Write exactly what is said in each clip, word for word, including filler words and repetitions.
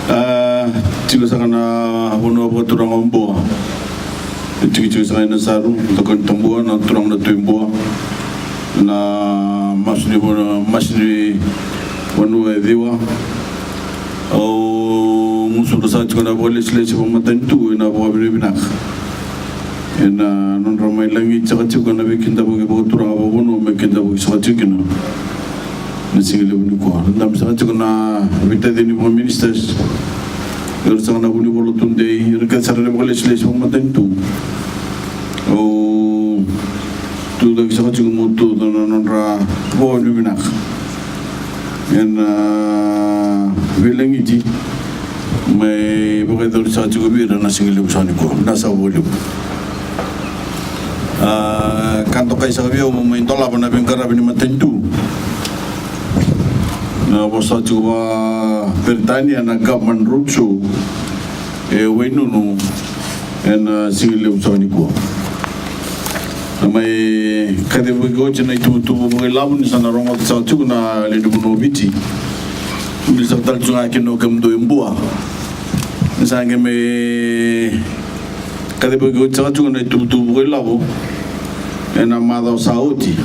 A, tiko saka na vanua vakaturaga o Bua. Tikotiko saka ina Saru, tokoni Tabua, na turaga na Tui Bua. Na masu ni vanua, masu ni vanua e ciwa. Au gusudra saka tiko na vakalesilesi vakamatanitu ena vakavinavinaka. Ena nodra mai lagiti saka tiko na veikidavaki vakaturaga vakavanua me kidavaki saka tiko kina. Na siga levu nikua. Dabe saka tiko na veitacini vakaministers. Era saka na vunivola tudei, era kece sara na vakalesilesi vakamatanitu. Au tucake saka tiko meu tucake na nodra vakavinavinaka. Ena veilagiti mai vakayacori saka tiko vei ira na siga levu saka nikua. Na sa vakalevu. A, ka dokai saka vei au meu mai dolava na veiqaravi ni matanitu. Na vosa tiko vakaperitania na government roadshow e Wainunu ena siga levu saka nikua. Na mai kacivaki oti na ituvatuva vakailavo ni sa na rogoca saka tiko na lewe ni vanua o Viti. Vili saka tale tiko ga kina o kemudou e Bua. Ni sa qai mai kacivaki oti saka tiko na ituvatuva vakailavo ena macawa sa oti.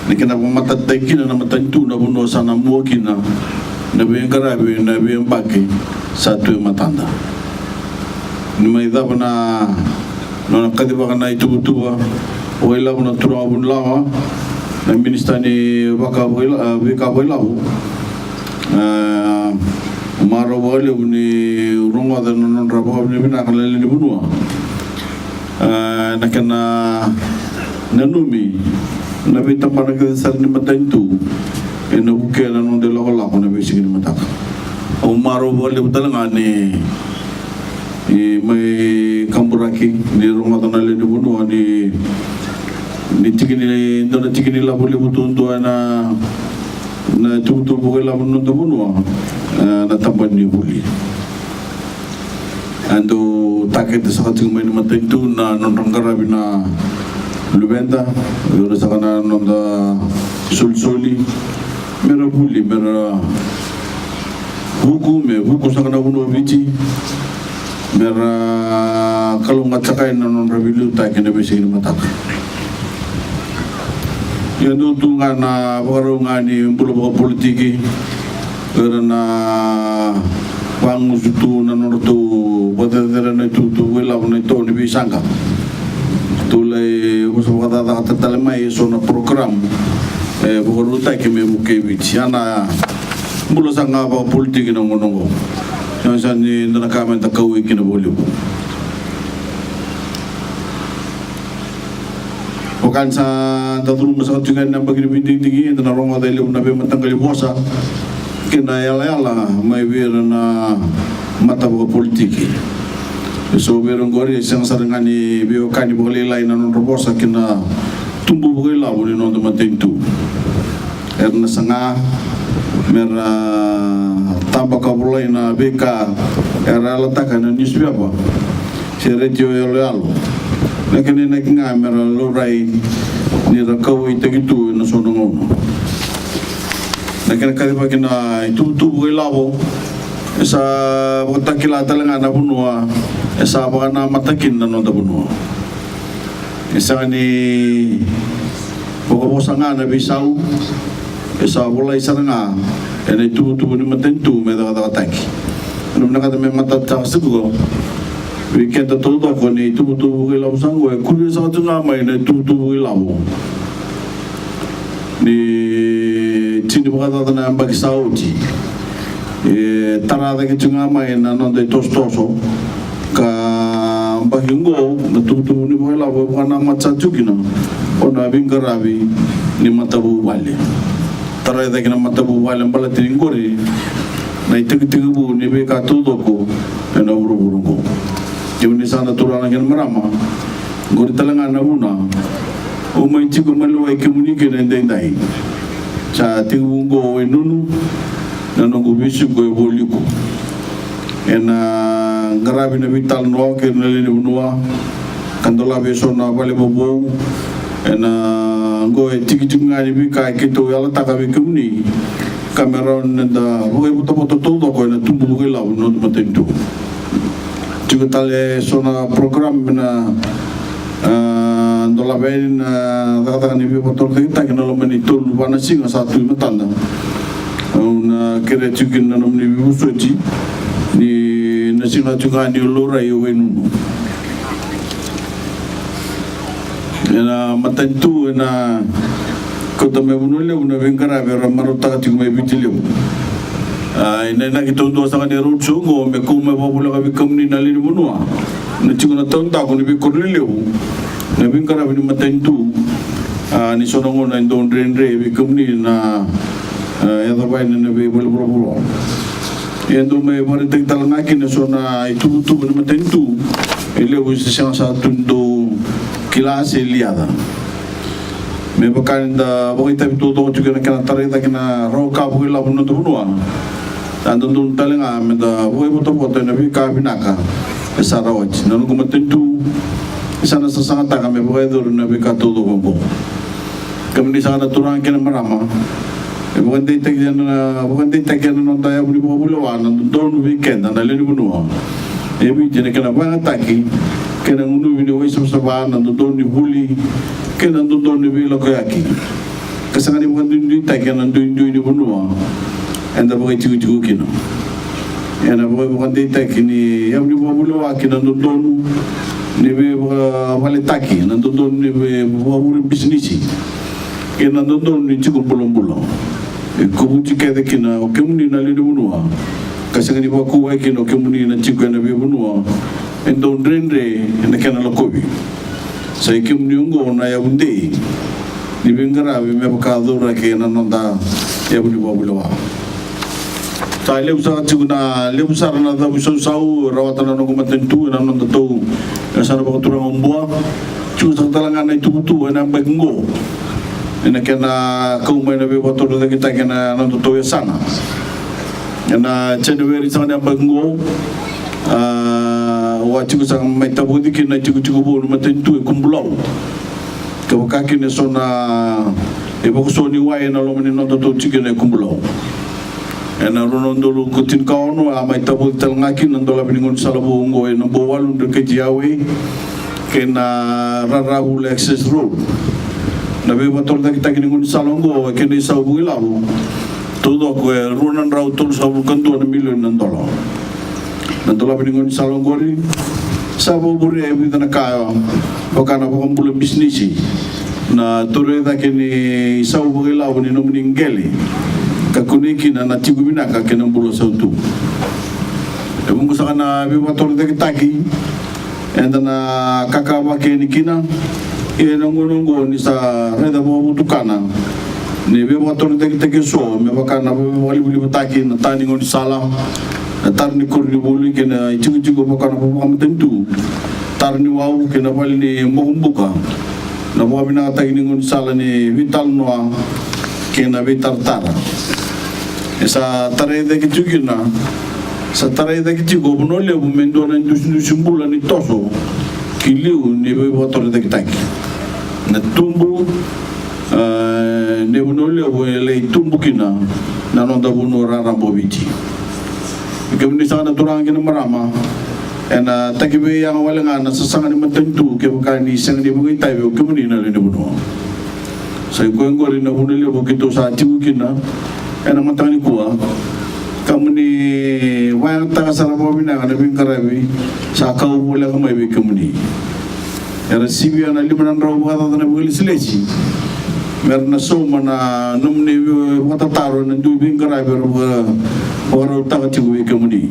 Ni kena vakamatatataki kina na matanitu na vanua sa na mua kina na veiqaravi na veiyabaki sa tu e matada. Ni mai cava na nona kacivaka na ituvatuva vakailavo na turaga vunilawa, na minisita ni vaka vakaila-, a, veika vakailavo. A, marau vakalevu ni rogoca na nodra vakavinavinaka na lewe ni vanua. A, na kena nanumi na veitabana kece sara ni matanitu ena vukea na noda ilakolako na veisiga ni mataka. Au marau vakalevu tale ga ni, ni mai kaburaki ni rogoca na lewe ni vanua ni, ni tiki ni, dua na tiki ni lavo levu duadua ena, na ituvatuva vakailavo ni noda vanua, e, na tabana ni vuli. A dau takete saka tiko mai na matanitu na nodra qaravi na luveda, o ira saka na noda solisoli, mera vuli, mera vuku, me vuku saka na vanua o Viti, mera kalougata saka na nodra veiliutaki ena veisiga ni mataka. Ia dau tu ga na vakarau ga ni bula vakapolitiki, o ira na vagusu tu na nodratou vakacerecerei na ituvatuva vakailavo na itovo ni veisaqa. Tou lai vosa vakacakacakataka tale mai eso na program e vakarautaki me vukei Viti. Ia na bula saka ga vakapolitiki na gauna oqo. Ia sa ni da na ka me da kauwai kina vakalevu. Vaka ni sa da curuma saka tiko yani na yabaki ni veidigidigi, eda na rogoca e levu na veimataqali vosa kei na yalayala mai vei ira na mata vakapolitiki. Eso vei ira oqori e sega sara ga ni veiwekani vakalailai na nodra vosa ki na tubu vakailavo ni noda matanitu. Era na saga mera taba ka volai na veika era yalataka ena newspaper se retio yaloyalo. Na kena inaki ga mera laurai ni ra kauwaitaki tu ena so na gauna. Na kena kacivaki na ituvatuva vakailavo e sa vakatakila tale ga na vanua e sa vakanamata kina na noda vanua. E sega ni vakavosa ga na veisau, e sa volai sara ga ena ituvatuva ni matanitu me cakacakataki. Au na vinakata me matata saka tiko vei keda taucoko ni ituvatuva vakailavo sa oqo e kuria saka tiko ga mai na ituvatuva vakailavo ni tini vakacaca na yabaki sa oti. E tara cake tiko ga mai na noda itosotoso ka yabaki oqo na tuvutuvu ni vakailavo e vakanamata saka tiko kina o na veiqaravi ni matavuvale. Tara cake na matavuvale baleta ni qori na itekitekivu ni veika taucoko ena vuravura oqo. Kemuni saka na turaga kei na marama, qori tale ga na vuna au mai tiko maliwai kemuni kina edaidai. Sa tekivu oqo e nunu na noqu veisiko e Vualiku ena qaravi na veitalanoa kei na lewe ni vanua. ka dolavi e so na vale vovou. Ena oqo e tikitiki ga ni veika e keitou yalataka vei kemuni, ka me rawa ni da vakaivotavota taucoko ena tubu vakailavo ni noda matanitu. Tiko tale e so na program me na, a, dolavi yani na cakacaka ni veivakatorocaketaki ena loma ni tolu va na siga sa tu e matada. Au na kerea tiko kina na nomuni veivosoti ni na siga tiko ga ni o laurai o Wainunu. Ena matanitu ena kauta mai Vanua Levu na veiqaravi era marautaka tiko mai Viti Levu. A, ena inaki taudua saka ni road show oqo me kau mai vakavoleka vei kemuni na lewe ni vanua na tiko na taudaku ni veikoro lelevu, na veiqaravi ni matanitu. A, ni so na gauna e dau dredre vei kemuni na, a, yacova yani na veivalenivolavola. E dau mai vakaraitaki tale ga kina e so na ituvatuva ni matanitu e levu se sega sa tu ni dau kila se liaca. Me vaka ni da vakaitavi taucoko tiko ena kena tarai cake na rawa ka vakailavo ni noda vanua, sa dodonu tale ga me da vakaivotavota ena veika vinaka e sa rawati. Na noqu matanitu e sa na sasagataka me vakayacori na veika taucoko oqo. Kemuni saka na turaga kei na marama, e vakadeitaki ena, vakadeitaki ena noda yavu ni vakavulewa na dodonu vei keda na lewe ni vanua e Viti na kena vakayagataki kei na gunuvi ni waisavasava, na dodonu ni vuli kei na dodonu ni veilakoyaki, ka sega ni vakaduiduitaki ena duidui ni vanua eda vakaitikotiko kina. Ena vaka-, vakadeitaki ni yavu ni vakavulewa kei na dodonu ni veivakavaletaki, na dodonu ni veivakavure bisinisi, kei na dodonu ni tiko bulabula. E kovuti kece kina o kemuni na lewe ni vanua, ka sega ni vakauwai kina o kemuni na tiko ena veivanua e dau dredre ena kena lakovi. Sa i kemuni oqo na yavu dei ni veiqaravi me vaka cauraki ena noda yavu ni vakavulewa. Sa levu saka tiko na, levu sara na cavuisausau e rawata na noqu matanitu ena noda tou yasana vakaturaga o Bua. Tiko saka tale ga na ituvatuva ena yabaki oqo ena kena kau mai na veivakatorocaketaki ena noda tou yasana. Ena January saka na yabaki oqo, a, au a tiko saka mai tavoci kina na itikotiko vou ni matanitu e Kubulau, ka vaka kina e so na, e vakaso ni wai ena loma ni noda tou tikina e Kubulau. Ena rua na udolu ka tinikaono a mai tavoci tale ga kina na dolavi ni gaunisala vou oqo ena Bua Walu Dreketi Highway kei na Raravulo Access Road. Na veivakatorocaketaki ni gaunisala oqo kei na isau vakailavo taucoko e rua na drau tolusagavulu ka dua na milioni na dola. Na dolavi ni gaunisala oqori sa vakavurea e vica na ka, vaka na vakabula bisinisi, na tauri cake ni isau vakailavo ni nomuni qele, ka kunei kina na tiko vinaka kei na bula sautu. E vuqa saka na veivakatorocaketaki eda na kakavaki yani kina. Ia ena gauna oqo ni sa raica vakavotukana ni veivakatorocaketaki eso, me vaka na veivakalivalivataki, na ta ni gaunisala, na tara ni koronivuli kei na itikotiko vaka na vakamatanitu, tara ni wau kei na vale ni bokobuka, na vakavinakataki ni gaunisala ni veitalanoa kei na veitaratara. E sa tarai cake tiko kina, sa tarai cake tiko o Vanua Levu me dua na idusidusi bula ni toso ki liu ni veivakatorocaketaki. Na tubu, e, ni Vanua Levu e lai tubu kina na noda vanua raraba o Viti. Kemuni saka na turaga kei na marama, ena takiveiyaga wale ga na sasaga ni matanitu kevaka ni sega ni vakaitavi o kemuni na lewe ni vanua. Sa i koya oqori na Vanua Levu keitou sa tiko kina ena mataka nikua, ka mo ni vakayagataka sara vakavinaka na veiqaravi sa kau voleka mai vei kemuni. Era sivia na lima na drau vakacaca na vakalesilesi me ra na sauma na nomuni vakatataro ena dui veiqaravi era vaka-, vakarautaka tiko vei kemuni.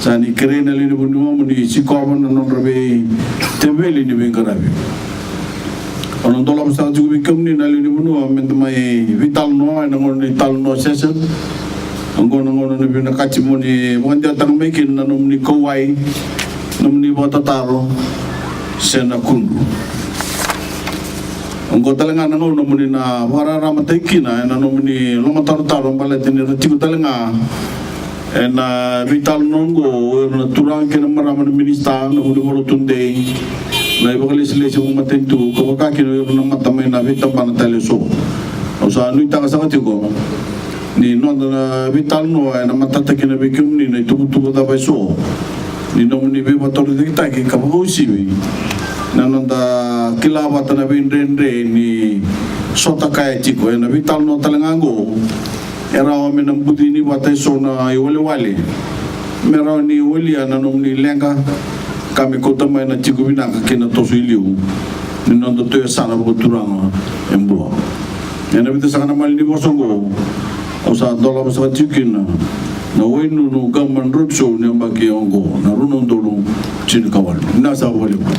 Sa ni kerei na lewe ni vanua mo ni sikova na nodra veiteveli ni veiqaravi. Au na dolava saka tiko vei kemuni na lewe ni vanua me da mai veitalanoa ena gauna ni talanoa session. Oqo na gauna ni vinakati mo ni vakadewataka mai kina na nomuni kauwai, nomuni vakatataro se na kudru. Oqo tale ga na gauna mo ni na vakararamataki kina ena nomuni lomatarotaro baleta ni ra tiko tale ga ena veitalanoa oqo o ira na turaga kei na marama na minisita, na vunivola tudei, Na ivakalesilesi vakamatanitu ka vaka kina o ira na mata mai na veitabana tale eso. Au sa nuitaka saka tiko ni noda na veitalanoa ena matata kina vei kemuni na ituvatuva cava eso ni nomuni veivakatorocaketaki ka vakauasivi na noda kila vata na veidredre ni sota kaya tiko ena veitalanoa tale ga oqo. E rawa me na bucini vata eso na iwalewale me rawa ni walia na nomuni leqa ka me kauta mai na tiko vinaka kei na toso i liu ni noda tauyasana vakaturaga e Bua. Ena vica saka na mali ni vosa oqo au sa dolava saka tiko kina na Wainunu Government Roadshow ni yabaki oqo na rua na udolu tinikawalu. Vinaka saka vakalevu.